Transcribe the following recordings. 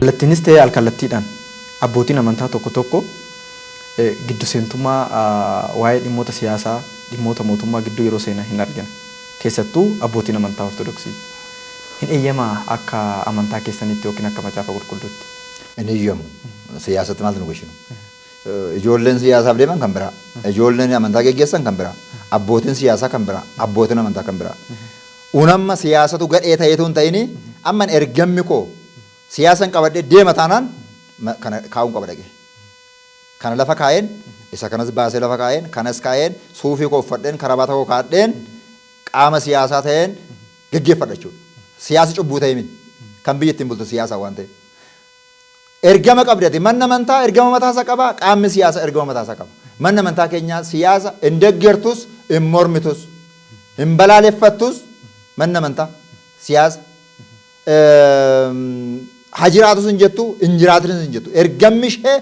Kallattiinis ta'ee alkallattiidhaan abbootiin amantaa tokko tokko giddu seentummaa waa'ee dhimmoota siyaasaa, dhimmoota mootummaa gidduu yeroo seenan hin argina. Keessattuu abbootiin amantaa Ortodoksii. Hin eeyyamaa akka amantaa keessanitti yookiin akka Macaafa Qulqulluutti? Hin eeyyamu. Siyaasatti maaltu nu gashinu? Ijoolleen siyaasaaf deeman kan biraa. Ijoolleen amantaa geggeessan kan biraa. Abbootiin siyaasaa kan biraa. Abbootiin amantaa kan biraa. Unamma siyaasatu gadhee ta'eetu hin ta'ini amman ergammi koo siyaasan qabadhee deema taanaan kana kaa'uun qaba dhaqee. Kana lafa kaa'een, isa kanas baasee lafa kaa'een, kanas kaa'een, suufii koo uffadheen, karabaata koo kaa'adheen qaama siyaasaa ta'een geggeeffadha jechuudha. Siyaasi cubbuu ta'ee miti. Kan biyya ittiin bultu siyaasa waan ta'eef. Ergama qabdi ati. Manni amantaa ergama mataa isaa qaba, qaamni siyaasaa ergama mataa isaa qaba. Manni amantaa keenyaa siyaasa hin deggertus, hin mormitus, hin balaaleffattus manni amantaa siyaasa. Ha jiraatus hin jettu, hin jiraatinis hin jettu. Ergamni ishee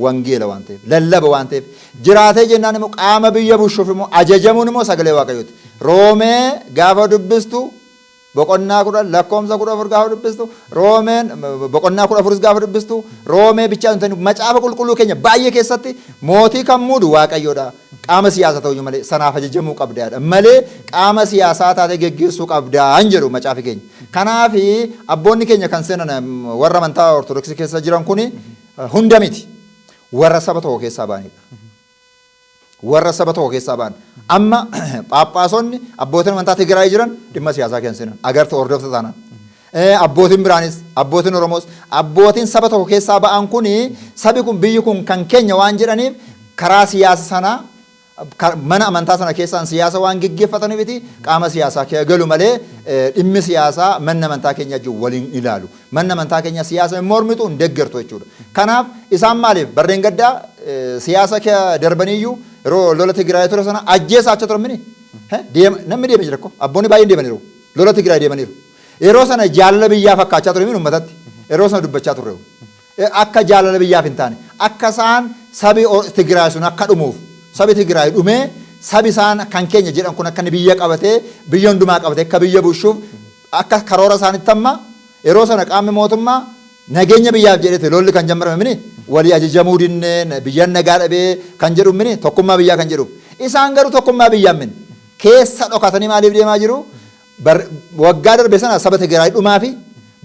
wangeela waan ta'eef, lallaba waan ta'eef. Jiraatee jennaan immoo qaama biyya bushuuf immoo ajajamuun immoo sagalee Waaqayyooti. Roomee gaafa dubbistu boqonnaa 10 lakkoomsa 14 gaafa dubbistu, Roomeen boqonnaa 14s gaafa dubbistu, Roomee bichaa hin ta'in macaafa qulqulluu keenya baay'ee keessatti mootii kan muudu Waaqayyoodha. Qaama siyaasaa ta'uyyuu malee sanaaf ajajamuu qabdaadha malee qaama siyaasaa taatee geggeessuu qabdaa hin jedhu macaafi keenya. Kanaaf abboonni keenya kan seenan warra amantaa Ortodoksii keessa jiran kuni hunda miti. Warra saba tokko keessaa ba'anidha. Warra saba tokko keessaa ba'an. Amma phaaphaasonni abbootiin amantaa Tigraay jiran dhimma siyaasaa keessa seenan. Agarte hordofta taanaan. Abbootiin biraanis, abbootiin Oromoos, abbootiin saba tokko keessaa ba'an kuni sabi kun biyyi kun kan keenya waan jedhaniif karaa siyaasa sanaa mana amantaa sana keessaan siyaasa waan geggeeffataniifiti qaama siyaasaa keessa galu malee dhimmi siyaasaa manni amantaa keenya wajjin waliin ilaalu. Manni amantaa keenya siyaasa hin mormitu hin deggertu jechuudha. Kanaaf isaan maaliif barreen gaddaa siyaasa keessa darbaniiyyuu yeroo lola Tigraay ture sana ajjeesaa acha turan mini? Namni deeme jira ko abboonni baay'een deemaniiru. Lola Tigraay deemaniiru. Yeroo sana jaalala biyyaa fakkaachaa ture mini uummatatti? Yeroo sana dubbachaa turre. Akka jaalala biyyaaf hin taane, akka isaan sabi Tigraay sun akka dhumuuf, sabi Tigraay dhumee sabi isaan kan keenya jedhan kun akka inni biyya qabatee, biyya hundumaa qabatee akka biyya bulchuuf akka karoora isaanitti amma yeroo sana qaamni mootummaa nageenya biyyaaf jedheeti lolli kan jammarame mini walii ajajamuu dinnee biyyan nagaa dhabee kan jedhu mini tokkummaa biyyaa kan jedhuuf. Isaan garuu tokkummaa biyyaa mini keessa dhokatanii maaliif deemaa jiru? Bar, waggaa darbe sana saba Tigraay dhumaa fi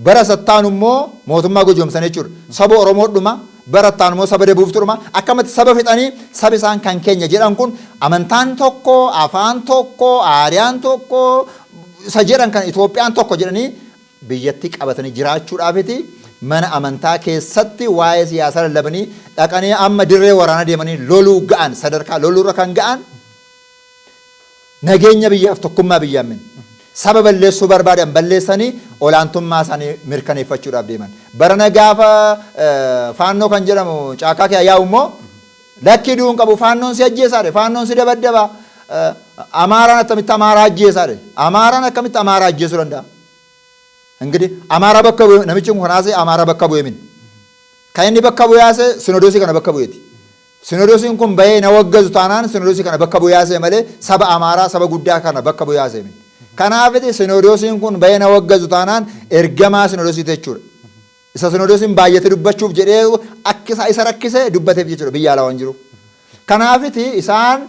bara isa itti aanu immoo mootummaa gojoomsan jechuudha. Saba Oromoo dhuma, bara itti aanu immoo saba Dabuubtu dhuma. Akkamatti saba fixanii sabi isaan kan keenya jedhan kun amantaan tokko, afaan tokko, aadaan tokko isa jedhan kan Itoophiyaan tokko jedhanii biyyattii qabatanii jiraachuudhaafiti mana amantaa keessatti waa'ee siyaasaa lallabanii dhaqanii amma dirree waraanaa deemanii loluu ga'an sadarkaa loluurra kan ga'an Nageenya biyyaaf tokkummaa biyyaa min. Saba balleessuu barbaadan balleessanii olaantummaa isaanii mirkaneeffachuudhaaf deeman. Barana gaafa Faannoo kan jedhamu caakkaa kee yaa'u immoo lakkii du'uu hin qabu Faannoon si ajjeesaadhe Faannoon si dabaddaba Amaaraan attamitti Amaaraa ajjeesaadhe Amaaraan akkamitti Amaaraa ajjeesuu danda'a? Ingidi Amaaraa bakka bu'e namichi kun kan haasa'e Amaaraa bakka bu'e min. Kan inni bakka bu'ee haasa'e sinodosii kana bakka bu'eeti. Sinodosiin kun bahee hin awaggazu taanaan sinodosii kana bakka bu'ee haasa'e malee saba Amaaraa saba guddaa kana bakka bu'ee haasa'e miti. Kanaafiti sinodosiin kun bahee hin awaggazu taanaan ergamaa sinodosiiti jechuudha. Isa sinodosiin baay'ate dubbachuuf jedhee akka isa isa rakkise dubbateef jechuudha biyya alaa waan jiruuf. Kanaafiti isaan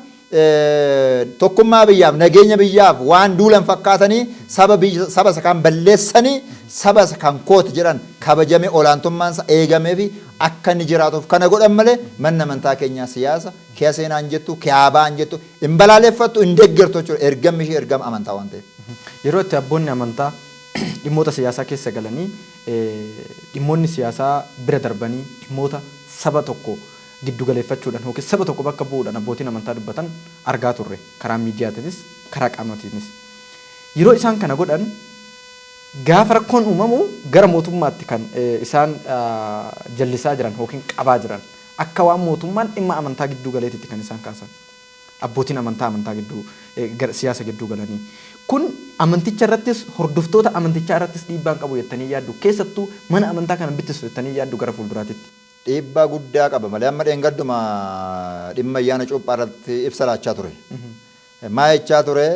tokkummaa biyyaaf nageenya biyyaaf waan duulan fakkaatanii saba biyya saba isa kaan balleessanii saba isa kan kooti jedhan kabajamee olaantummaan isaa eegamee fi akka inni jiraatuuf kana godhan malee manni amantaa keenyaa siyaasa kiya seenaa hin jettu kiyaa ba'aa hin jettu hin balaaleffattu hin deggertu jechuudha ergamni ishee ergama amantaa waan ta'eef. Yeroo itti abboonni amantaa dhimmoota siyaasaa keessa galanii dhimmoonni siyaasaa bira darbanii dhimmoota saba tokko giddu galeeffachuudhaan yookiin saba tokko bakka bu'uudhaan abbootiin amantaa dubbatan argaa turre karaa miidiyaatiinis karaa qaamatiinis. Yeroo isaan kana godhan gaafa rakkoon uumamu gara mootummaatti kan isaan jallisaa jiran yookiin qabaa jiran akka waan mootummaan dhimma amantaa gidduu galeetitti kan isaan kaasan. Abbootiin amantaa amantaa gidduu siyaasa gidduu galanii. Kun amanticha irrattis hordoftoota amantichaa irrattis dhiibbaa hin qabu jettanii yaaddu? Keessattuu mana amantaa kana bittisu jettanii yaaddu gara fuulduraatitti? Dhiibbaa guddaa qaba malee amma dheengadduma dhimma ayyaana cuuphaa irratti ibsa laachaa ture. Maa jechaa ture,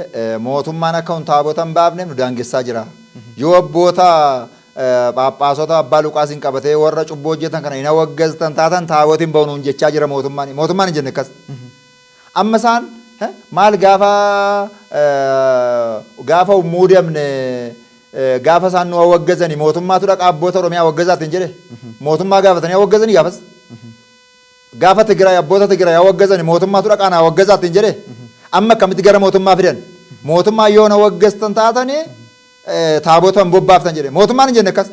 mootummaan akka hun taabota hin baafneef nu daangessaa jira. Yoo abboota Phaaphaasota Abbaa Luqaasiin qabatee warra cubbuu hojjetan kana hin awaggaztan taatan taaboti hin ba'u nuun jechaa jira mootummaan. Mootummaan hin jenne akkas. Amma isaan maal gaafa gaafa hin muudamne, gaafa isaan nu awaggazani mootummaatu dhaqa abboota Oromiyaa awaggazaa ittiin jedhe. Mootummaa gaafatanii awaggazanii gaafas. Gaafa Tigraay abboota Tigraay awaggazani mootummaatu dhaqaa na awaggazaa ittiin jedhe. Amma akkamitti gara mootummaa fidan? Mootummaa yoo na awaggaztan taatanii taabota hin bobbaaftan jedhe. Mootummaan hin jenne akkas.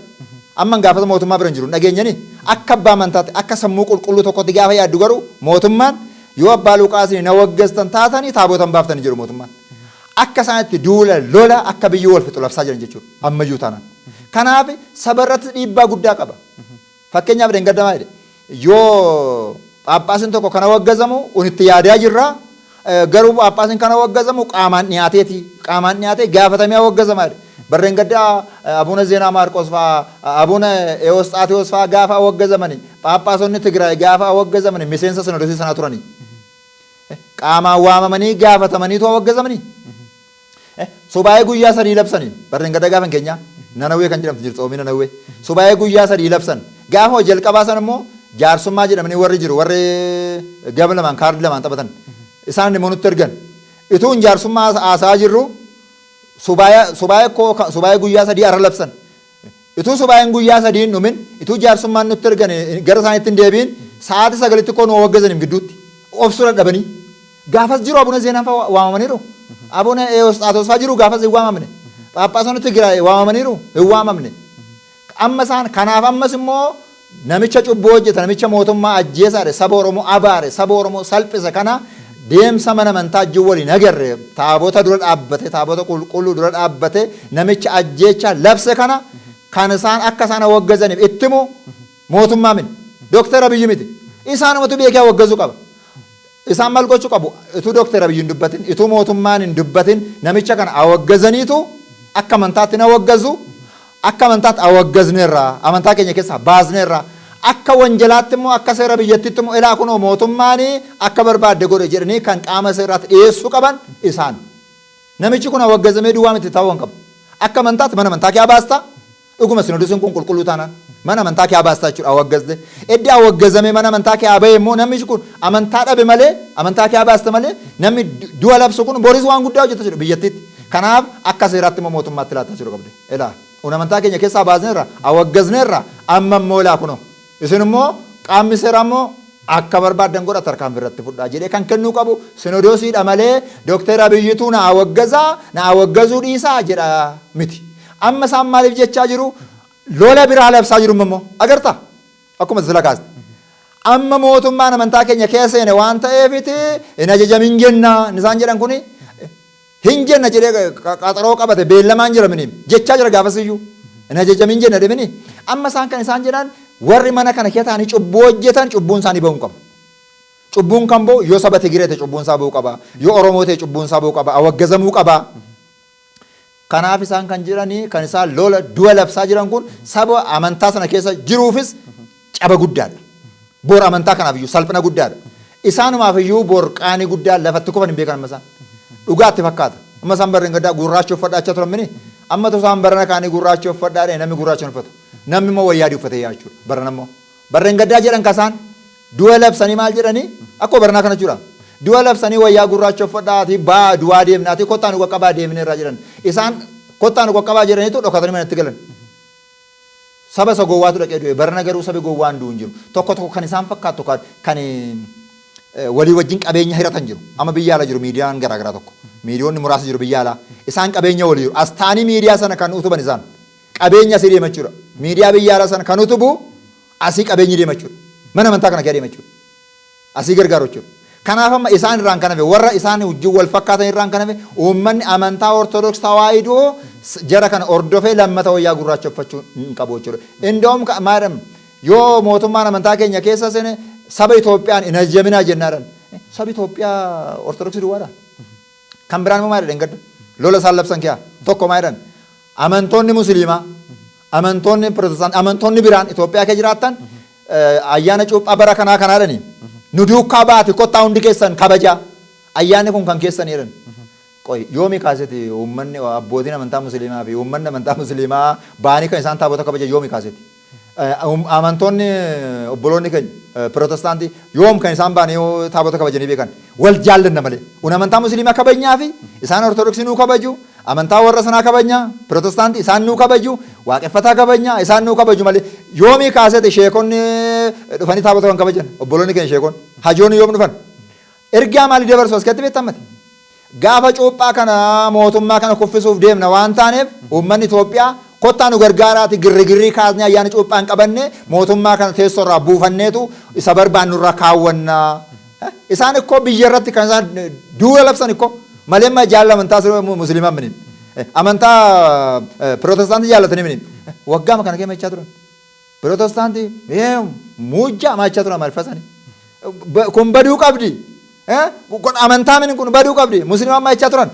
Amma gaafas mootummaa bira hin jiru hin dhageenyani. Akka abbaa amantaatti, akka sammuu qulqulluu tokkotti gaafa yaaddu garuu mootummaan yoo Abbaa Luqaasiin na waggaztan taatanii taabota hin baaftan hin jedhu mootummaan. Akka isaan itti duula lola akka biyyi wal fixu labsaa jiran jechuudha. Ammayyuu taanaan. Kanaaf saba irratti dhiibbaa guddaa qaba. Fakkeenyaaf dheengadda maal jedhe? Yoo Phaaphaasiin tokko kana waggazamu un itti yaadaa jirra. Garuu Phaaphaasiin kana waggazamu qaamaan dhiyaateeti. Qaamaan dhiyaatee gaafatamee waggazamaa jedhe. Barreen gaddaa Abuna Zeenaa Maarqos fa'aa, Abuna Ewosxaatewos fa'aa gaafa waggazamani, Phaaphaasonni Tigraay gaafa waggazamani miseensa sinodosii sanaa turani. Qaamaan waamamanii gaafatamaniitu waggazamani. Subaa'ee guyyaa 3 labsani. Barreen gaddaa gaafa keenyaa Nanawwee kan jedhamtu jirti, Tsoomii Nanawwee. Subaa'ee guyyaa 3 labsan. Gaafa jalqabaa sana immoo jaarsummaa jedhamanii warri jiru, warri gama lamaan kaardii lamaan taphatan. Isaan immoo nutti ergan. Ituun jaarsummaa haasa'aa jirru subaa'ee koo subaa'ee guyyaa 3 har'a labsan. Ituu subaa'een guyyaa 3 hin dhumin, ituu jaarsummaan nutti ergan gara isaaniitti hin deebiin, sa'aatii 9tti koo nu waggazaniif gidduutti obsuu dadhabanii. Gaafas jiru Abuna Zeenaan fa'aa waamamaniiru. Abuna Ewoosxaatos fa'aa jiru, gaafas hin waamamne. Phaaphaasonni Tigraay waamamaniiru, hin waamamne. Amma isaan kanaaf ammas immoo namicha cubbuu hojjete, namicha mootummaa ajjeesaadhe, saba Oromoo abaare, saba Oromoo salphise kana, deemsa mana amantaa wajjin waliin agarre, taabota dura dhaabbate, taabota qulqulluu dura dhaabbate, namicha ajjeechaa labse kana kan isaan akka isaan waggazaniif ittimu mootummaa miti. Dooktar Abiyyi miti. Isaanumatu beekee waggazuu qaba. Isaan maal gochuu qabu? Ituu Dooktar Abiyyi hin dubbatin, ituu mootummaan hin dubbatin, namicha kana awaggazaniitu akka amantaatti na waggazu, akka amantaatti awaggazneerra, amantaa keenya keessaa baasneerra, akka wanjalaatti immoo, akka seera biyyattiitti immoo ilaa kunoo mootummaan akka barbaadde godhe jedhanii kan qaama seeraatti dhiyeessuu qaban isaan. Namichi kun awaggazamee duwwaa miti ta'uu hin qabu. Akka amantaatti mana amantaa kee baasta. Dhuguma sinodosiin kun qulqulluu taanaan mana amantaa kee baastaa jechuudha awaggazde. Eddi awaggazamee mana amantaa kee bahe immoo namni kun amantaa dhabe malee, amantaa kee baasta malee, namni du'a labsu kun boris waan guddaa hojjeta jechuudha biyyattiitti. Kanaaf akka seeraatti immoo mootummaatti laattaa jiru qabde. Ilaa un amantaa keenya keessaa baasneerra, awaggazneerra, amma immoo ilaa kunoo isin immoo qaamni seeraa immoo akka barbaaddan godha, tarkaanfii irratti fudhaa jedhee kan kennuu qabu sinodosiidha malee Dooktar Abiyyituu na awaggazaa, na awaggazuu dhiisaa jedha miti. Amma isaan maaliif jechaa jiru? Lola biraa labsaa jiru immoo agartaa? Akkuma sila kaaste. Amma mootummaan amantaa keenya keessa seene waan ta'eefiti hin ajajamin jenna isaan jedhan kuni hin jenna jedhee qaxaroo qabate, beellamaan jira mini jechaa jira gaafasiyyuu hin ajajamin jenna demini. Amma isaan kan isaan jedhan warri mana kana keessa ta'anii cubbuu hojjetan cubbuun isaanii ba'uu hin qabu. Cubbuun kan ba'u yoo saba Tigiree ta'e cubbuun isaa ba'uu qaba. Yoo Oromoo ta'e cubbuun isaa ba'uu qaba. Awaggazamuu qaba. Kanaaf isaan kan jedhanii, kan isaan lola du'a labsaa jiran kun saba amantaa sana keessa jiruufis caba guddaadha. Bor amantaa kanaaf iyyuu salphina guddaadha. Isaanumaaf iyyuu bor qaanii guddaa lafatti kufan hin beekan amma isaan. Dhugaatti fakkaata. Amma isaan barreen gaddaa gurraacha uffadhaachaa turan mini. Amma tosaan barana kaanii gurraacha uffadhaa jedhanii namni gurraacha hin uffatu. Namni immoo wayyaa adii uffatee yaa jechuudha. Barana immoo. Barreen gaddaa jedhan kasaan du'a labsanii maal jedhanii akkuma baranaa kana jechuudha. Du'a labsanii wayyaa gurraacha uffadhaatii baa du'aa deemnaatii kottaa nu qaqqabaa deemneerraa jedhan. Isaan kottaa nu qaqqabaa jedhaniitu dhokatanii manatti galan. Saba isa gowwaatu dhaqee du'e. Barana garuu sabi gowwaan du'u hin jiru. Tokko tokko kan isaan fakkaattu kan walii wajjin qabeenya hiratan jiru. Amma biyya ala jiru miidiyaan garaagaraa tokko. Miidiyoonni muraasa jiru biyya alaa. Isaan qabeenya walii jiru. As taanii miidiyaa sana kan utuban isaan. Qabeenya asii deema jechuudha. Miidiyaa biyya alaa sana kan utubu asii qabeenyi deema jechuudha. Mana amantaa kana keessa deema jechuudha. Asii gargaaru jechuudha. Kanaaf amma isaan irraan kan hafe, warra isaan wajjin wal fakkaatan irraan kan hafe, uummanni amantaa Ortodoks Tawaahidoo jara kana hordofee lammata wayyaa gurraacha uffachuu hin qabu jechuudha. Indoom maal jedhamu yoo mootummaan amantaa keenya keessa seene saba Itoophiyaan hin ajajaminaa jennaadhaan. Sabi Itoophiyaa Ortodoksii duwwaadha. Kan biraan immoo maal jedhan gadda? Lola isaan labsan kiyaa tokko maal jedhan? Amantoonni Musliimaa, amantoonni Pirotestaantii, amantoonni biraan Itoophiyaa keessa jiraattan ayyaana cuuphaa bara kanaa kanaa jedhanii nu duukaa baate kottaa hundi keessan kabajaa. Ayyaanni kun kan keessanii jedhan. Qoy yoomii kaaseeti uummanni abbootiin amantaa musliimaa fi uummanni amantaa musliimaa ba'anii kan isaan taabota kabajan yoomii kaaseeti? Amantoonni obboloonni keenya pirootestaantii yoom kan isaan ba'anii taabota kabajanii beekan? Wal jaallanna malee. Un amantaa musliimaa kabajnaa fi isaan ortodoksii nuu kabaju, amantaa warra sanaa kabajnaa, pirootestaantii isaan nuu kabaju, waaqeffataa kabajnaa, isaan nuu kabaju malee yoomii kaaseeti sheekonni dhufanii taabota kan kabajan obboloonni keenya sheekonni hajoonni yoom dhufan? Ergaa maalii dabarsu as keessatti beektamati? Gaafa cuuphaa kana mootummaa kana kuffisuuf deemna waan taaneef uummanni Itoophiyaa kottaa nu gargaaraati girrigirrii kaasnee ayyaana cuuphaa hin qabanne mootummaa kana teessoo irraa buufanneetu isa barbaannu irra kaawwanna. Isaan ikkoo biyya irratti kan isaan duula labsan ikkoo malee amma jaalala amantaa musliimaa miniin amantaa pirootestaantii jaallatanii miniin waggaama kana keessa jechaa turan. Pirootestaantii muujjaa maachaa turan maal isaanii. Kun baduu qabdi. Kun amantaa mini kun baduu qabdi. Musliimaan maachaa turan.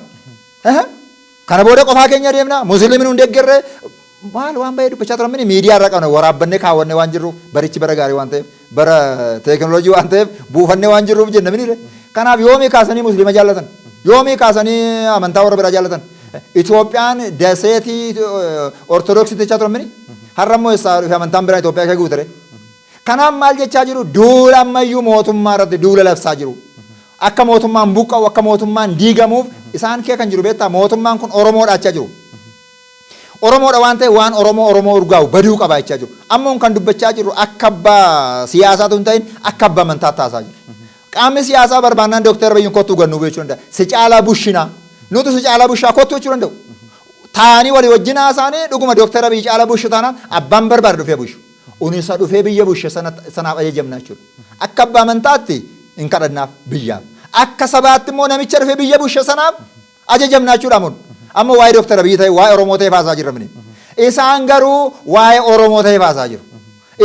Kana booda qofaa keenya deemna. Musliimni nu deeggarre maal waan baay'ee dubbachaa turan mini miidiyaa irra qabna waraabbannee kaawwannee waan jirruuf barichi bara gaarii waan ta'eef bara teekinooloojii waan ta'eef buufannee waan jirruuf jenna minire. Kanaaf yoomii kaasanii musliima jaallatan? Yoomii kaasanii amantaa warra biraa jaallatan? Itoophiyaan daseetii ortodoksii jechaa turan mini? Har'a immoo eessaa dhufe amantaan biraa Itoophiyaa keessa guutere? Kanaaf maal jechaa jiru? Duula ammayyuu mootummaa irratti duula labsaa jiru. Akka mootummaan buqqa'u, akka mootummaan diigamuuf isaan kee kan jiru beektaa mootummaan kun Oromoodha jechaa jiru. Oromoodha waan ta'eef waan Oromoo Oromoo urgaa'u baduu qaba jechaa jiru. Ammoo kan dubbachaa jirru akka abbaa siyaasaatu hin ta'in akka abbaa amantaa taasaa jiru. Qaamni siyaasaa barbaannaan Dooktar Abiyyiin kottuu gannuu jechuu danda'a. Si caalaa bushinaa. Nutu si caalaa bushaa kottuu jechuu danda'u. Taa'anii walii wajjin haasa'anii dhuguma Dooktar Abiyyi caalaa bushu taanaan abbaan barbaade dhufee bushu. Unisa dhufee biyya bushe sanaaf ajajamna jechuudha. Akka abbaa amantaatti hin kadhannaaf biyyaaf. Akka sabaatti immoo namicha dhufee biyya bushe sanaaf ajajamna jechuudha mun. Amma waa'ee Dooktar Abiyyi ta'e waa'ee Oromoo ta'e faasaa jirra mini. Isaan garuu waa'ee Oromoo ta'e faasaa jiru.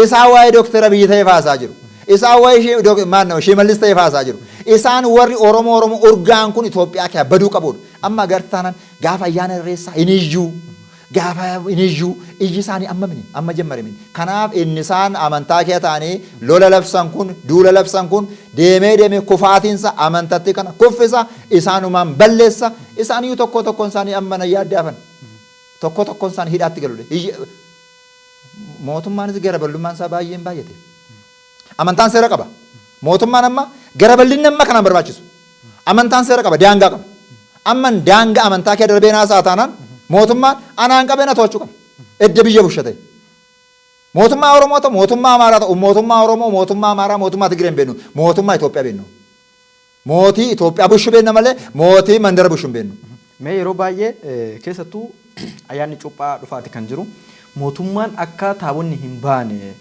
Isaan waa'ee Dooktar Abiyyi ta'e faasaa jiru. Isaan waa'ee maannoo Shimallis ta'e faasaa jiru. Isaan warri Oromoo Oromoo urgaan kun Itoophiyaa keessa baduu qabudha. Amma agartee taanaan gaafa ayyaana irreessaa hin iyyuu. Gaafa hin iyyuu iyyi isaanii amma mini amma jammare mini. Kanaaf inni isaan amantaa kee ta'anii lola labsan kun duula labsan kun deemee deemee kufaatiinsa amantatti kana kuffisa isaanumaan balleessa isaaniyyuu tokko tokkoon isaanii amma na yaaddaafan tokko tokkoon isaanii hidhaatti galu. Mootummaanis gara bal'ummaan isaa baay'een baay'ate. Amantaan seera qaba. Mootummaan amma gara bal'inni amma kanaan barbaachisu. Amantaan seera qaba, daangaa qaba. Amman daangaa amantaa kee darbee naasaa taanaan mootummaan anaan qabee na to'achuu qaba. Edda biyya busha ta'e. Mootummaa Oromoo ta'u, mootummaa Amaaraa ta'u, mootummaa Oromoo, mootummaa Amaaraa, mootummaa Tigree hin beeknu, mootummaa Itoophiyaa beeknu. Mootii Itoophiyaa bushu beekna malee mootii mandara bushu hin beeknu. Mee yeroo baay'ee keessattuu ayyaanni cuuphaa dhufaati kan jiru mootummaan akka taabonni hin baane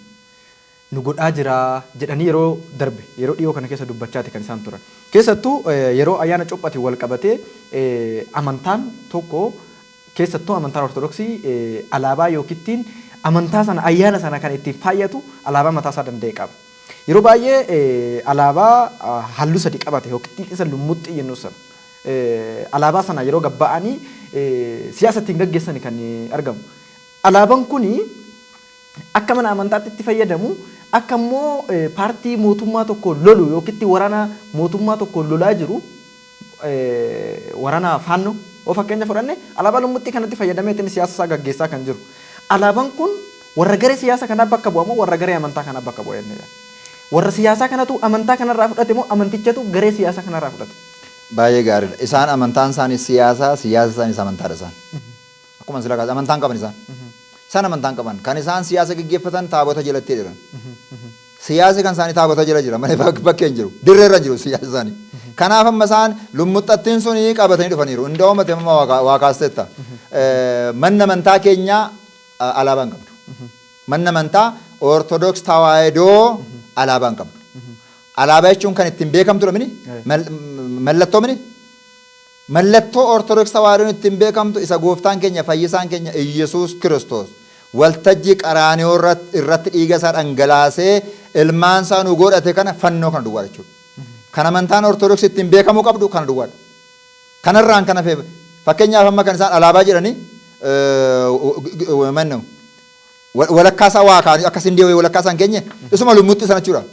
nu godhaa jira jedhanii yeroo darbe yeroo dhiyoo kana keessa dubbachaati kan isaan turan. Keessattuu yeroo ayyaana cuuphaatiin wal qabatee amantaan tokko keessattuu amantaan ortodoksii alaabaa yookiin amantaa sana ayyaana sana kan ittiin faayyatu alaabaa mataa isaa danda'e qaba. Yeroo baay'ee alaabaa halluu sadi qabate yookiin isa lummuxxii jennu sana alaabaa sana yeroo gabba'anii siyaasa ittiin gaggeessan kan argamu. Alaabaan kuni akka mana amantaatti itti fayyadamu akka immoo paartii mootummaa tokko lolu yookiin waraana mootummaa tokko lolaa jiru waraana faannoo yoo fakkeenya fudhanne alaabaa lummuxxii kanatti fayyadamee ittiin siyaasa isaa gaggeessaa kan jiru. Alaabaan kun warra garee siyaasa kanaa bakka bu'a moo warra garee amantaa kanaa bakka bu'a jennee yaadna? Warra siyaasaa kanatu amantaa kanarraa fudhate moo amantichatu garee siyaasaa kanarraa fudhate? Baay'ee gaariidha. Isaan amantaan isaanii siyaasaa, siyaasa isaaniis amantaadha isaan. Akkuma sila kaase amantaan qaban isaan. Isaan amantaan qaban. Kan isaan siyaasa gaggeeffatan taabota jalatti jiran. Siyaasi kan isaanii taabota jala jira malee bakkee hin jiru. Dirree irra hin jiru siyaasi isaanii. Kanaaf amma isaan lummuxxattiin suni qabatanii dhufaniiru. Inda'oo mate amma waa kaasteetta. Manni amantaa keenyaa alaabaa hin qabdu. Manni amantaa Ortodoks Tawaahidoo alaabaa hin qabdu. Alaabaa jechuun kan ittiin beekamtudha mini? Mallattoo mini? Mallattoo Ortodoks Tawaahidoon ittiin beekamtu isa gooftaan keenya fayyisaan keenya Iyyasuus Kiristoos waltajjii Qaraaniyoo irratti dhiiga isaa dhangalaasee ilmaan isaa nu godhate kana fannoo kana duwwaadha jechuudha. Kan amantaan Ortodoks ittiin beekamuu qabdu kana duwwaadha. Kanarraan kan hafe fakkeenyaaf amma kan isaan alaabaa jedhanii walakkaa isaa waa kaanii akka sindee wayii walakkaa isaa hin keenye isuma lummuxxii sana jechuudha.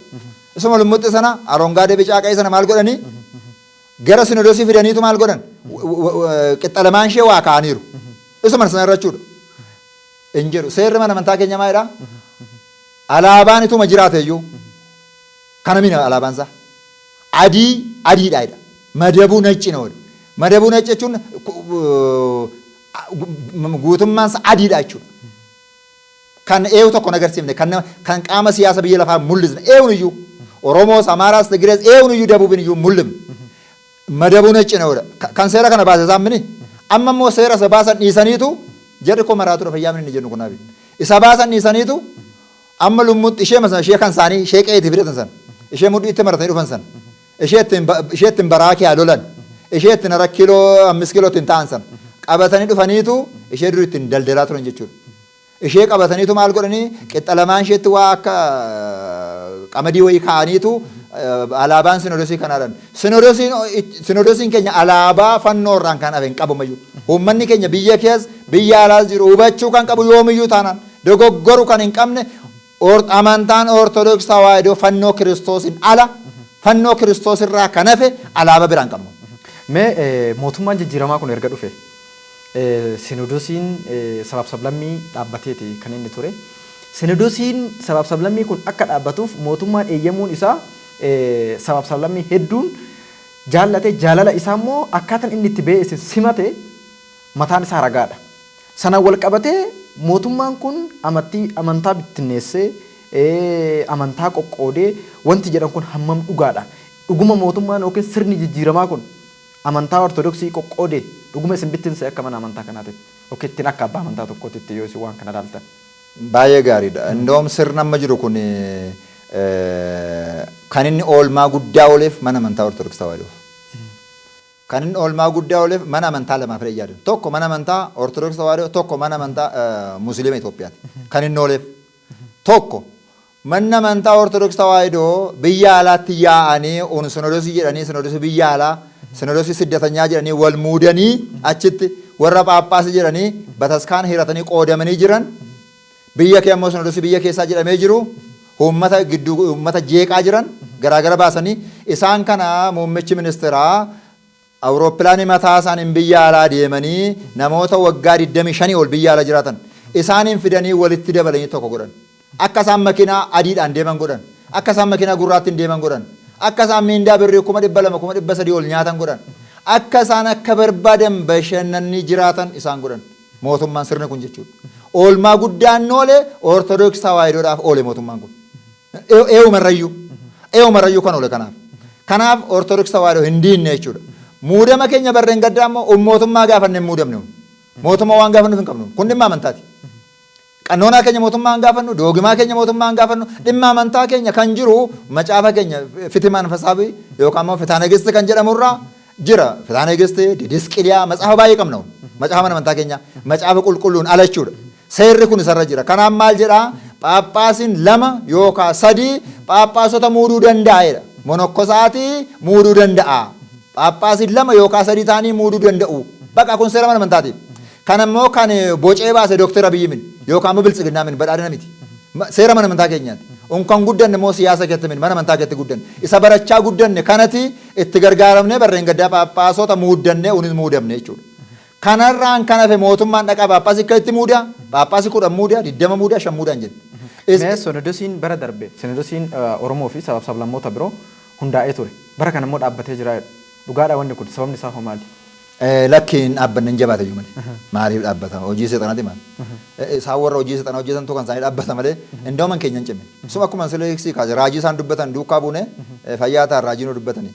Isuma lummuxxii sana arongaadee bicaa qa'ee sana maal godhanii Gara sinodosii fidaniitu maal godhan? Qixxa lamaan ishee waa kaa'aniiru. Isuma sana irra jechuudha. Hin jedhu. Seerri mana amantaa keenya maalidha? Alaabaan ituma jiraate iyyuu kana mina alaabaan isaa. Adii adiidha jedha. Madabuu nacci na jedha. Madabuu nacci jechuun guutummaan isaa adiidha jechuudha. Kan eewu tokko hin agarsiifne, kan qaama siyaasa biyya lafaa mul'isne eewun iyyuu Oromoos, Amaaraas, Tigirees eewun iyyuu Dabuubin iyyuu mul'ifne. Madabuu nacci na jedha. Kan seera kana baase isaan mini. Amma immoo seera isa baasan dhiisaniitu jarri koo maraatuudha fayyaa mini inni jennu kunaafi. Isa baasan dhiisaniitu amma lummuutti ishee masana ishee kan isaanii ishee qe'eetii fidatan sana ishee mudhii itti maratanii dhufan sana ishee ittiin baraa kee lolan ishee ittiin ara kiiloo 5 kiiloo ittiin ta'an sana qabatanii dhufaniitu ishee dur ittiin daldalaa turan jechuudha. Ishee qabataniitu maal godhanii qixxa lamaan isheetti waa akka qamadii wayii kaa'aniitu alaabaan sinodosii kanaadhaan. Sinodosiin keenya alaabaa fannoo irraan kan hafe hin qabu mayyuu. Uummanni keenya biyya keessa biyya alaas jiru hubachuu kan qabu yoomiyyuu taanaan dogoggoru kan hin qabne amantaan Ortodoksii Tawaahidoo fannoo Kiristoosiin ala fannoo Kiristoos irraa kan hafe alaabaa biraa hin qabnu. Mee mootummaan jijjiiramaa kun erga dhufe sinodosiin sabaaf sablammii dhaabbateeti kan inni ture. Sinodosiin sabaaf sablammii kun akka dhaabbatuuf mootummaan eeyyamuun isaa sabaaf sablammii hedduun jaallate jaalala isaa immoo akkaataan inni itti ba'ee isin simate mataan isaa ragaadha. Sanaan wal qabatee mootummaan kun amantaa bittinneessee amantaa qoqqoodee wanti jedhan kun hammam dhugaadha? Dhuguma mootummaan yookiin sirni jijjiiramaa kun amantaa Ortodoksii qoqqoodee dhuguma isin bittinse akka mana amantaa kanaatitti yookiin ittiin akka abbaa amantaa tokkootitti yoo isin waan kana ilaaltan? Baay'ee gaariidha. Indoom sirna amma jiru kun kan inni oolmaa guddaa ooleef mana amantaa Ortodoksii Tawaahidoof. Kan inni oolmaa guddaa ooleef mana amantaa lamaaf illee yaadan. Tokko mana amantaa Ortodoksii Tawaahidoo, tokko mana amantaa Musliima Itoophiyaati. Kan inni ooleef. Tokko manni amantaa Ortodoksii Tawaahidoo biyya alaatti yaa'anii un sinodosii jedhanii sinodosii biyya alaa sinodosii siddatanyaa jedhanii wal muudanii achitti warra phaaphaasii jedhanii bataskaana hiratanii qoodamanii jiran biyya kee ammoo sinodosii biyya keessaa jedhamee jiru uummata gidduu uummata jeeqaa jiran garaagara baasanii isaan kana muummichi ministeeraa awurooppilaanii mataa isaaniin biyya alaa deemanii namoota waggaa 25 ol biyya alaa jiraatan isaaniin fidanii walitti dabalanii tokko godhan. Akka isaan makiinaa adiidhaan deeman godhan. Akka isaan makiinaa gurraattiin deeman godhan. Akka isaan miindaa birrii 200,000 300,000 ol nyaatan godhan. Akka isaan akka barbaadan bashannanii jiraatan isaan godhan. Mootummaan sirni kun jechuudha. Oolmaa guddaan oole Ortodoksii Tawaahidoodhaaf oole mootummaan kun. Eewumarrayyuu kan oole kanaaf. Kanaaf Ortodoksii Tawaahidoo hin diinne jechuudha. Muudama keenya barreen gaddaa immoo mootummaa gaafanne hin muudamne. Mootummaa waan gaafannuuf hin qabnu. Kun dhimma amantaati. Qannoonaa keenya mootummaa hin gaafannu, doogimaa keenya mootummaa hin gaafannu, dhimma amantaa keenya kan jiru macaafa keenya fitimaan fasaabii yookaan immoo fitaanagisti kan jedhamurraa jira. Fitaanagisti, didisqiliyaa, macaafa baay'ee qabna. Macaafa mana amantaa keenya, macaafa qulqulluun ala jechuudha. Seerri kun isarra jira. Kanaaf maal jedhaa? Phaaphaasiin 2 yookaan 3 phaaphaasota muuduu danda'a jedha. Monokkosaatii muuduu danda'a. Phaaphaasiin 2 yookaan 3 ta'anii muuduu danda'u. Baqa kun seera mana amantaati. Kan ammoo kan bocee baase Dooktar Abiyyi min yookaan immoo Biltsiginnaa min badhaadhina miti. Seera mana amantaa keenyaati. Un kan guddanne immoo siyaasa keessatti min mana amantaa keessatti guddanne. Isa barachaa guddanne kanati itti gargaaramnee barreen gaddaa phaaphaasota muuddannee unis muudamne jechuudha. Kanarraan kan hafe mootummaan dhaqaa phaaphaasii akka itti muudaa, phaaphaasii 10 muudaa, 20 muudaa, 5 muudaa hin jenne. Mee sinodosiin bara darbe sinodosiin Oromoo fi sabaaf sablammoota biroo hundaa'ee ture. Bara kana immoo dhaabbatee jira jedhu. Dhugaadhaa wanni kun sababni isaa hoo maali? Lakki hin dhaabbanne hin jabaata iyyuu malee. Maaliif dhaabbata? Hojii seexanaati maal? Isaan warra hojii seexanaa hojjetantu kan isaanii dhaabbata malee indooman keenya hin cimne. Suma akkuma sileeksii kaase raajii isaan dubbatan duukaa buune fayyaa ta'an raajii nu dubbatanii.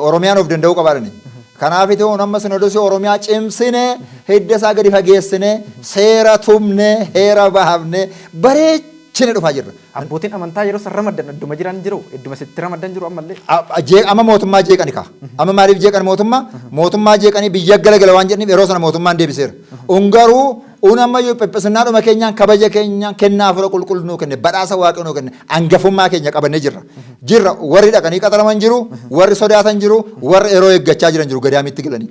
Oromiyaan of danda'uu qabaadhani. Kanaaf itoo amma sinodosii Oromiyaa cimsine hidda isaa gadi fageessine seera tumne heera baafne bareechine dhufaa jirra. Abbootiin amantaa yeroo san ramaddan adduma jiran jiru idduma sitti ramaddan jiru ammallee. Amma mootummaa jeeqani kaa. Amma maaliif jeeqan mootummaa? Mootummaa jeeqanii biyya galagala waan jedhaniif yeroo sana mootummaan deebiseera. Un garuu un ammayyuu phiphisinnaadhuma keenyaan kabaja keenyaan kennaa hafuura qulqulluu nuu kenne badhaasa waaqayyo nuu kenne hangafummaa keenya qabannee jirra. Jirra warri dhaqanii qaxaraman jiru, warri sodaatan jiru, warri yeroo eeggachaa jiran jiru gadaamitti galanii.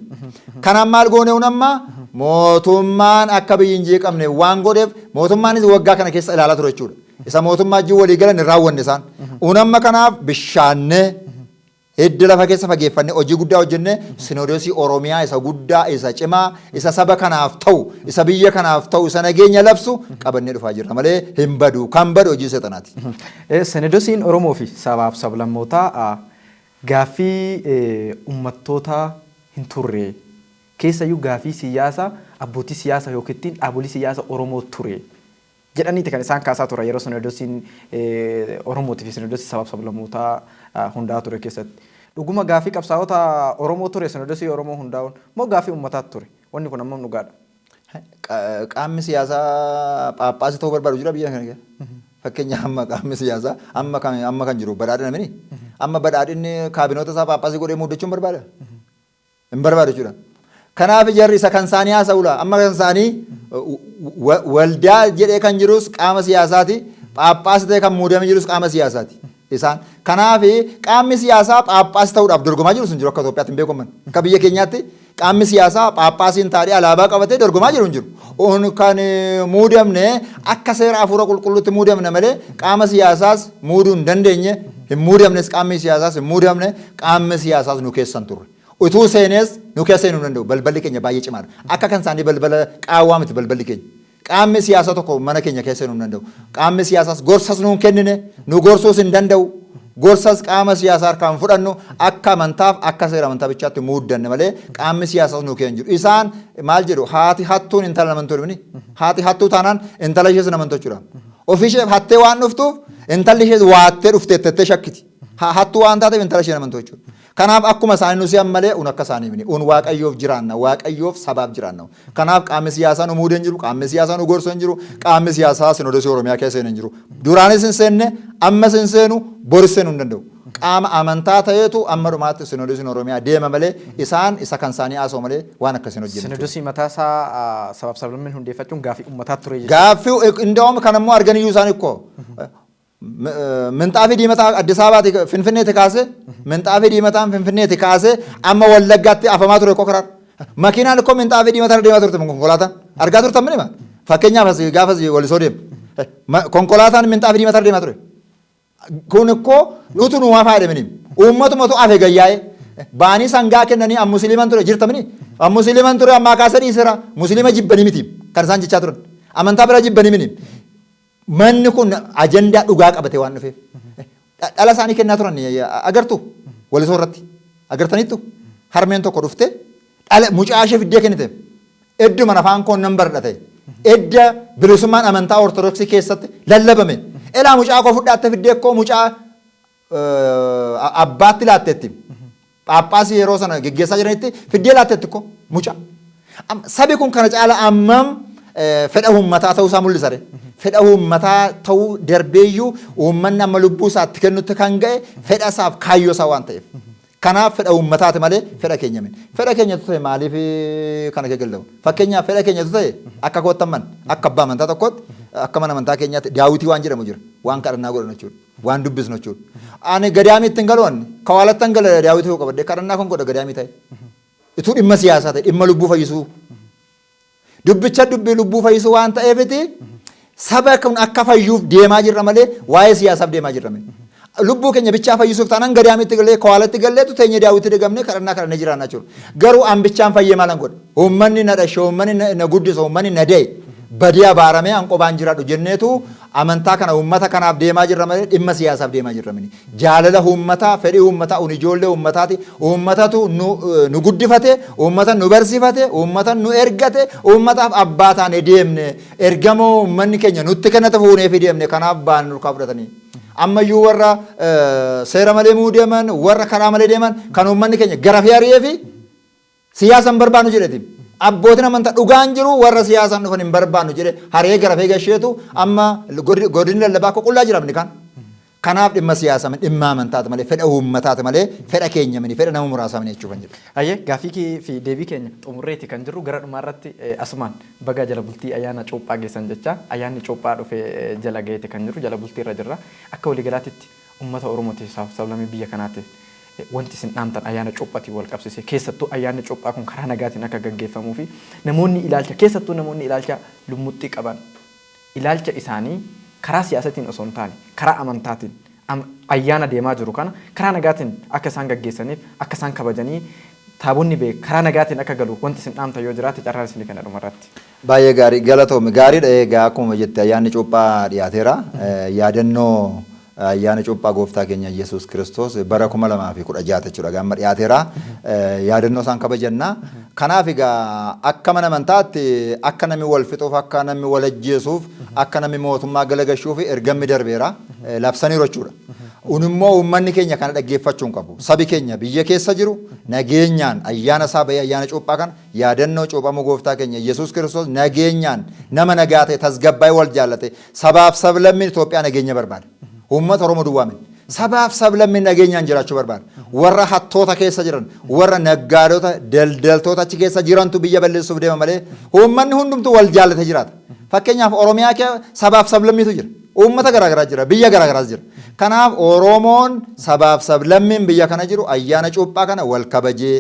Kanaaf maal goone un amma mootummaan akka biyyi hin jeeqamne waan godheef mootummaanis waggaa kana keessa ilaalaa ture jechuudha. Isa mootummaa wajjin walii galan hin raawwanne isaan. Un amma kanaaf bishaannee Hidda lafa keessa fageeffannee hojii guddaa hojjennee Sinoodosii Oromiyaa isa guddaa, isa cimaa, isa saba kanaaf ta'u, isa biyya kanaaf ta'u, isa nageenya labsu qabannee dhufaa jirra malee hin badu. Kan badu hojii seexanaati. Sinoodosiin Oromoo fi sabaaf sablammootaa gaaffii uummattootaa hin turre. Keessayyuu gaaffii siyaasaa abbootii siyaasaa yookiin dhaabolee siyaasaa Oromoo ture jedhaniiti kan isaan kaasaa turan yeroo Sinoodosiin Oromootii fi Sinoodosii sabaaf sablammootaa hundaa'aa ture keessatti. Dhuguma gaaffii qabsaa'ota Oromoo ture Sinoodosii Oromoo hundaa'uun moo gaaffii uummataatu ture? Wanni kun ammam dhugaadha? Qaamni siyaasaa Phaaphaasii ta'uu barbaadu jira biyya kana keessa. Fakkeenyaaf amma qaamni siyaasaa amma kan jiru badhaadhina mini. Amma badhaadhinni kaabinoota isaa Phaaphaasii godhee muuddachuu hin barbaada. Hin barbaadu jechuudha. Kanaaf jarri isa kan isaanii haasa'uudha. Amma kan isaanii waldaa jedhee kan jirus qaama siyaasaati. Phaaphaasii ta'ee kan muudamee jirus qaama siyaasaati. Isaan kanaaf qaamni siyaasaa Phaaphaasii ta'uudhaaf dorgomaa jirus hin jiru akka Itoophiyaatti hin beekaman. Akka biyya keenyaatti qaamni siyaasaa Phaaphaasiin taa'ee alaabaa qabatee dorgomaa jiru hin jiru. Kan muudamne akka seera hafuura qulqulluutti muudamne malee qaama siyaasaas muuduu hin dandeenye, hin muudamnes, qaamni siyaasaas hin muudamne, qaamni siyaasaas nu keessa hin turre. Utuu seenees nu keessa seenuu hin danda'u. Balballi keenya baay'ee cimaadha. Akka kan isaanii balbala qaawwaa miti balballi keenya. Qaamni siyaasaa tokko mana keenya keessa seenuu hin danda'u. Qaamni siyaasaas gorsas nuun kennine, nu gorsuus hin danda'u. Gorsas qaama siyaasaa harkaan fudhannu, akka amantaaf akka seera amantaa bichaatti muuddanne malee qaamni siyaasaas nu keessa hin jiru. Isaan maal jedhu, haati hattuun intala namantuu jedhu. Haati hattuu taanaan intala ishees namantuu jechuudha. Ofii isheef hattee waan dhuftuuf intalli ishees waattee dhuftee tettee shakkiti. Hattuu waan taateef intala ishee namantuu jechuudha. Kanaaf akkuma isaanii nu si'an malee un akka isaanii miti. Un Waaqayyoof jiraanna, Waaqayyoof sabaaf jiraanna. Kanaaf qaamni siyaasaa nu muudee hin jiru, qaamni siyaasaa nu gorsu hin jiru, qaamni siyaasaa Sinoodosii Oromiyaa keessa hin jiru. Duraanis hin seenne, ammas hin seenu, boris seenuu hin danda'u. Qaama amantaa ta'eetu amma dhumaatti Sinoodosiin Oromiyaa deema malee isaan isa kan isaanii haasa'u malee waan akkasiin hojjennu. Sinoodosii mataa isaa sabaaf sablammiin hundeeffachuun gaaffii uummataa ture jechuudha. Gaaffii indaa'uun kan immoo arganiyyuu isaanii ikkoo. Minxaafii diimataa Addis Ababaati Finfinneeti kaasee, minxaafii diimataan Finfinneeti kaasee amma Wallaggaatti afamaa ture koo karaa. Makiinaan ikkoo minxaafii diimataa deemaa turte konkolaataan. Argaa turtan minima. Fakkeenyaaf as gaafa Walisoo deemu. Konkolaataan minxaafii diimataa deemaa ture. Kun ikkoo nutu numaa faayida minim. Uummatumatu afe gayyaa'ee. Baanii sangaa kennanii an musliiman ture jirta mini. An musliiman ture ammaa kaasee dhiiseera. Musliima jibbanii miti kan isaan jechaa turan. Amantaa biraa jibbanii mini. Manni kun ajandaa dhugaa qabatee waan dhufeef. Dhala isaanii kennaa turan agartu Walisoo irratti. Agartaniittu harmeen tokko dhufte dhala mucaa ishee fiddee kennite. Edduma afaan koon nan baradha ta'e. Edda bilisummaan amantaa Ortodoksii keessatti lallabame. Elaa mucaa koo fudhaatte fiddee koo mucaa abbaatti laatteetti. Phaaphaasii yeroo sana geggeessaa jiranitti fiddee laatteetti koo mucaa. Sabi kun kana caala ammam fedha uummataa ta'uu isaa mul'isa re. Fedha uummataa ta'uu darbeeyyuu uummanni amma lubbuu isaatti kennutti kan ga'e fedha isaaf kaayyoo isaa waan ta'eef. Kanaaf fedha uummataati malee fedha keenya miti. Fedha keenyatu ta'e maaliif kana keessa? Fakkeenyaaf fedha keenyatu ta'e akka koottamman akka abbaa amantaa tokkootti akka mana amantaa keenyaatti daawwitii waan jedhamu jira. Waan kadhannaa godhan jechuudha. Waan dubbisnu jechuudha. Ani gadaamii ittiin galu, ani kawaalattan gala, daawwitii koo qabadhee kadhannaa kan godha gadaamii ta'e. Ituu dhimma siyaasaa ta'e, dhimma lubbuu fayyisuu. Dubbicha dubbii lubbuu fayyisuu waan ta'eefiti saba kun akka fayyuuf deemaa jirra malee waa'ee siyaasaaf deemaa jirra miti. Lubbuu keenya bichaa fayyisuuf taanaan gadaamitti galee kawaalatti galleetu teenyee daawwitti dagamnee kadhannaa kadhannee jiraannaa jechuudha. Garuu an bichaan fayyee maalan godha? Uummanni na dhashe, uummanni na guddise, uummanni na da'e badii abaaramee an qobaan jiraadhu jenneetu amantaa kana uummata kanaaf deemaa jirra malee dhimma siyaasaaf deemaa jirra miti. Jaalala uummataa, fedhii uummataa, un ijoollee uummataati. Uummatatu nu guddifate, uummata nu barsiifate, uummata nu ergate, uummataaf abbaa taane deemne. Ergamoo uummanni keenya nutti kennate fuunee fi deemne, kanaaf baan nurkaa fudhatanii. Ammayyuu warra seera malee muudeman, warra karaa malee deeman kan uummanni keenya gara fi ari'ee fi siyaasa hin barbaannu jedheeti. Abbootiin amantaa dhugaan jiru warra siyaasaan dhufan hin barbaannu jedhe haree gara fee gasheetu amma godinni lallabaa akka qullaa jira kan. Kanaaf dhimma siyaasaa miti, dhimma amantaati malee, fedha uummataati malee fedha keenya miti, fedha nama muraasaa miti jechuuf kan jedhu. Ayyee, gaaffii fi deebii keenya xumurreeti kan jirru. Gara dhumaarratti asumaan baga jala bultii ayyaana cuuphaa geessan jecha, ayyaanni cuuphaa dhufee jala ga'eeti kan jiru, jala bultii irra jirra. Akka waliigalaatitti uummata Oromootiif sablammii biyya kanaatiif wanti isin dhaamtan ayyaana cuuphaatiin wal qabsiisee, keessattuu ayyaanni cuuphaa kun karaa nagaatiin akka gaggeeffamuu fi namoonni ilaalcha, keessattuu namoonni ilaalcha lummuxxii qaban, ilaalcha isaanii karaa siyaasatiin osoo hin taane karaa amantaatiin Ayyaana deemaa jiru kana karaa nagaatiin akka isaan gaggeessaniif, akka isaan kabajanii, taabonni bee karaa nagaatiin akka galu wanti isin dhaamtan yoo jiraate, carraan isinii kenna dhumarratti. Baay'ee gaarii, galatoomi. Gaariidha. Egaa akkuma jette ayyaanni cuuphaa dhiyaateera. Yaadannoo ayyaana cuuphaa gooftaa keenya Yesuus Kiristoos bara 2016 jechuudha gaamma dhiyaateera. Yaadannoo isaan kabajanna. Kanaaf egaa akka mana amantaatti akka namni wal fixuuf, akka namni wal ajjeesuuf, akka namni mootummaa galagashuuf ergamni darbeera. Labsaniiru jechuudha. Un immoo uummanni keenya kana dhaggeeffachuu hin qabu. Sabi keenya biyya keessa jiru nageenyaan ayyaana isaa bahee ayyaana cuuphaa kana, yaadannoo cuuphamuu gooftaa keenya Yesuus Kiristoos, nageenyaan nama nagaa ta'e, tasgabbaa'ee, wal jaallate, sabaaf sablammiin Itoophiyaa nageenya barbaada. Uummata Oromoo duwwaa miti. Sabaaf sablammiin nageenyaan jiraachuu barbaada. Warra hattoota keessa jiran, warra naggaadota, daldaltoota achi keessa jirantu biyya balleessuuf deema malee uummanni hundumtuu wal jaallatee jiraata. Fakkeenyaaf Oromiyaa keessa sabaaf sablammiitu jira. Uummata garaagaraa jira, biyya garaagaraas jira. Kanaaf Oromoon sabaaf sablammiin biyya kana jiru ayyaana cuuphaa kana wal kabajee,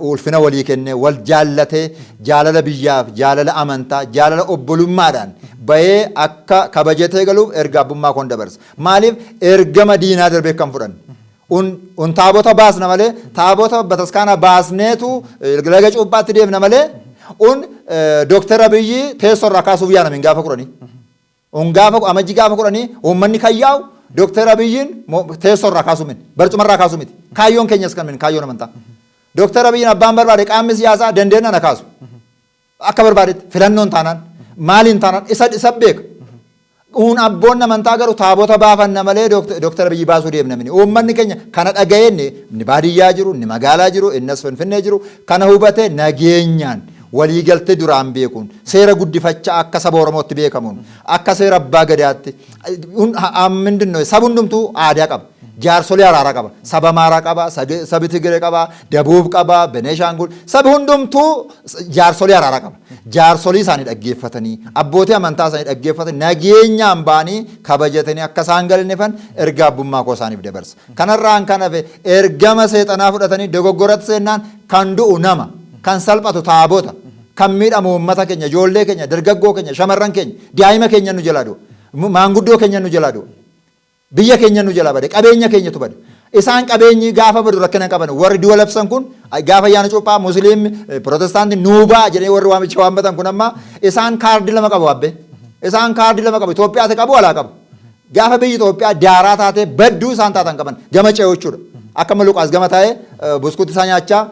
ulfina walii kennee, wal jaallatee, jaalala biyyaaf, jaalala amantaa, jaalala obbolummaadhaan bahee akka kabajatee galuuf erga abbummaa koon dabarsa. Maaliif ergama diinaa darbee kan fudhanne? Un taabota baasna malee, taabota bataskaana baasneetu laga cuuphaatti deemna malee, un Dooktar Abiyyi teessoo irraa kaasuuf yaaname gaafa 10. Un gaafa Amajji gaafa 10 uummanni kan yaa'u Dooktar Abiyyiin teessoo irraa kaasuu miti. Barcuma irraa kaasuu miti. Kaayyoon keenyas kan miti, kaayyoon amantaa. Dooktar Abiyyiin abbaan barbaade qaamni siyaasaa dandeenna na kaasu. Akka barbaadetti filannoon taanaan, maaliin taanaan, isa beeka. Un abboonni amantaa garuu taabota baafanna malee Dooktar Abiyyi baasuu deemna mini. Uummanni keenya kana dhaga'ee, inni baadiyyaa jiru, inni magaalaa jiru, inni as Finfinnee jiru kana hubatee, nageenyaan waliigaltee duraan beekuun, seera guddifachaa, akka saba Oromootti beekamuun, akka seera abbaa gadaatti ምንድን ነው, saba hundumtuu aadaa qaba. Jaarsolii araaraa qaba. Saba Amaaraa qaba, sabi Tigiree qaba, Dabuub qaba, Beneeshaangul. Sabi hundumtuu jaarsolii araaraa qaba. Jaarsolii isaanii dhaggeeffatanii, abbootii amantaa isaanii dhaggeeffatanii, nageenyaan ba'anii kabajatanii akka isaan galannefan erga abbummaa koo isaaniif dabarsa. Kanarraan kan hafe ergama seexanaa fudhatanii dogoggoratti seennaan kan du'u nama, kan salphatu taabota, kan miidhamu uummata keenya, ijoollee keenya, dargaggoo keenya, shamarran keenya, daa'ima keenya nu jalaa du'a. Maanguddoo keenya nu jalaa du'a. Biyya keenya nu jalaa bade, qabeenya keenyatu bade. Isaan qabeenyi gaafa badu rakkina qaban. Warri du'a labsan kun gaafa ayyaana cuuphaa Musliim, Protestaantii nuubaa jedhanii warri waamicha waammatan kun amma isaan kaardii lama qabu abbee. Isaan kaardii lama qabu. Itoophiyaati qabu, alaa qabu. Gaafa biyyi Itoophiyaa daaraa taatee badduu isaan taatan qaban gama ce'u jechuudha. Akka Luqaas gama taa'ee buskuutii isaa nyaachaa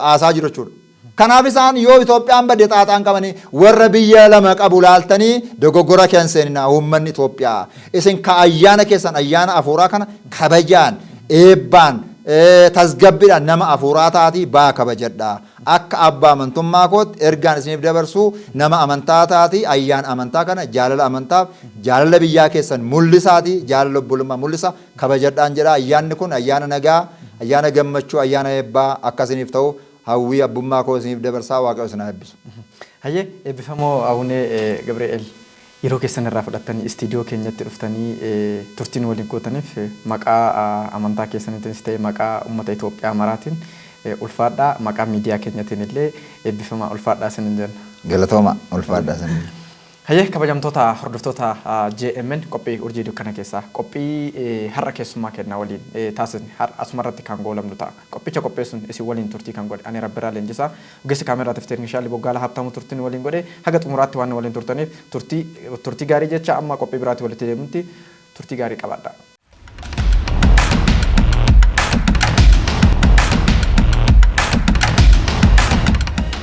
haasaa jiru jechuudha. Kanaaf isaan yoo Itoophiyaan badde xaaxaan qabanii, warra biyya lama qabu laaltanii dogoggora keessa seeninaa uummanni Itoophiyaa. Isin ka ayyaana keessan, ayyaana afuuraa kana kabajaan, eebbaan, tasgabbiidhaan nama afuuraa taatii baa kabajadhaa. Akka abbaa amantummaa kootti ergaan isiniif dabarsuu, nama amantaa taatii ayyaana amantaa kana jaalala amantaaf jaalala biyyaa keessan mul'isaatii, jaalala obbolummaa mul'isa kabajadhaan jedha. Ayyaanni kun ayyaana nagaa, ayyaana gammachuu, ayyaana eebbaa akka isiniif ta'u hawwii abbummaa koo isiniif dabarsaa. Waaqayyo isin haa eebbisu. Hayyee, eebbifamoo Abunee Gabri'eel, yeroo keessan irraa fudhattanii istiidiyoo keenyatti dhuftanii turtiin waliin gootaniif maqaa amantaa keessaniitiinis ta'e maqaa uummata Itoophiyaa maraatiin ulfaadhaa, maqaa miidiyaa keenyatiin illee eebbifamaa, ulfaadhaa isiniin jenna. Galatooma, ulfaadhaa isiniin. Hayyee, kabajamtoota hordoftoota JMN, qophii Urjii Dukkana Keessaa, qophii har'a keessummaa kennaa waliin taasisne har'a asuma irratti kan goolabnu ta'a. Qophicha qopheessuun isin waliin turtii kan godhe ani Rabbiraa Leenjisaa, ogeessi kaameraatiif teeknishaalli Boggaalaa Habtaamuu turtiin waliin godhe. Haga xumuraatti waan waliin turtaniif turtii gaarii jecha, amma qophii biraatti walitti deemutti turtii gaarii qabaadha.